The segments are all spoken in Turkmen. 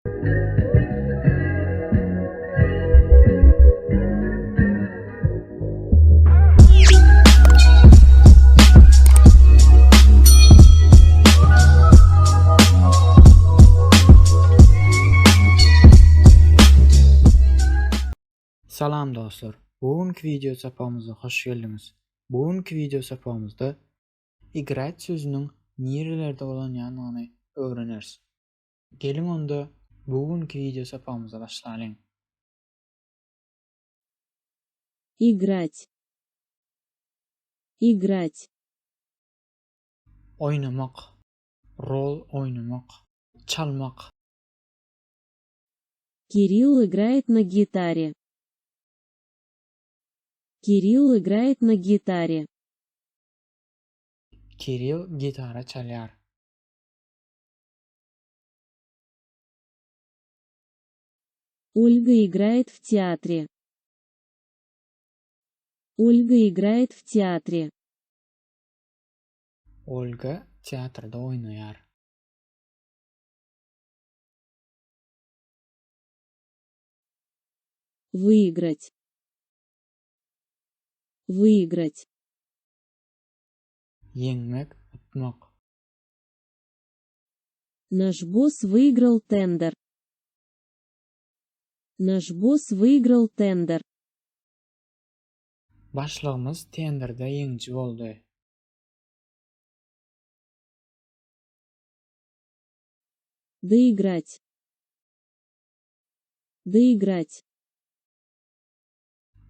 Salam dostlar! Bu günki wideo sapagymyza hoş geldiňiz. Bu günki wideo sapagymyzda Igrät sözüniň nirelerde ulanýandygyny öwreneris. Geliň onda bu günki wideo sapagymyza başlalyň. Igrать. Igrать. Oýnamak, rol oýnamak, çalmak. Кирилл играет на гитаре. Кирилл играет на гитаре. Kirill gitara çalýar. Ольга играет в театре. Ольга играет в театре. Olga teatrda oýnaýar. Выиграть. Выиграть. Ýeňmek, utmak. Наш босс выиграл тендер. Наш босс выиграл тендер. Başlygymyz tenderde ýeňiji boldy. Доиграть. Доиграть.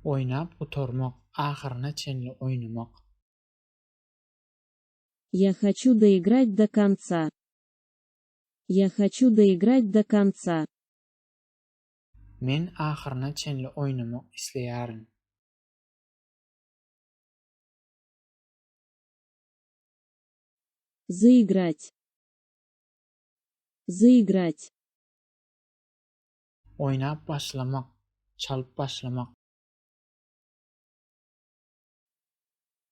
Oýnap gutarmak, ahyryna çenli oýnamak. Я хочу доиграть до конца. Я хочу доиграть до конца. Men ahyryna çenli oýnamak isleýärin. Заиграть. Заиграть. Oýnap başlamak, çalyp başlamak.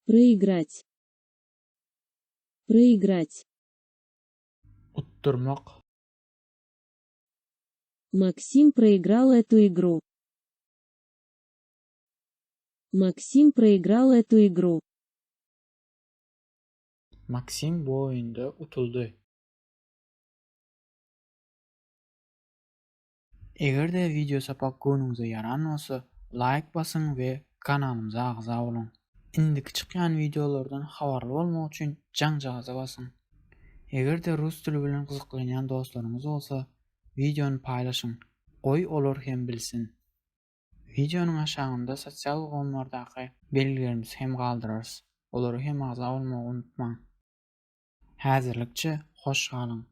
Проиграть. Проиграть. Utdurmak. Максим проиграл эту игру. Максим проиграл эту игру. Maksim bu oýunda utuldy. Eger-de wideo sapak göwnüňize ýaran bolsa, laýk basyň we kanalymyza agza boluň. Indiki çykýan wideolardan habarly bolmak üçin jaňjagaza basyň. Eger-de rus dili bilen gyzyklanýan dostlaryňyz bolsa, wideony paýlaşyň, goý olar hem bilsin. Wideonyň aşagynda sosial ulgamlardaky belgilerimizi hem galdyrarys. Olara hem agza bolmagy unutmaň. Häzirlikçe hoş galyň!